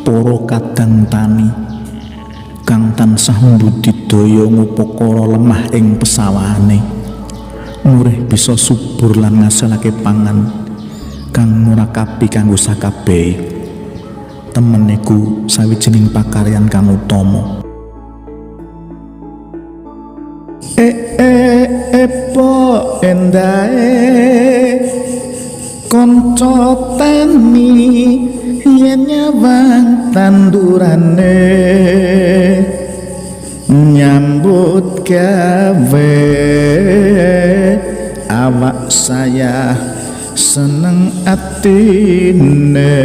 Para kadang tani kang tansah mbudidaya ngupakara lemah ing pesawahane murih bisa subur lan ngasilake pangan kang murakabi kanggo sakabehe. Temen iku sawijining pakaryan kang utama. E e epo endahe kanca tani yen nyawang tandurane nyambut gawe, awak saya seneng atine.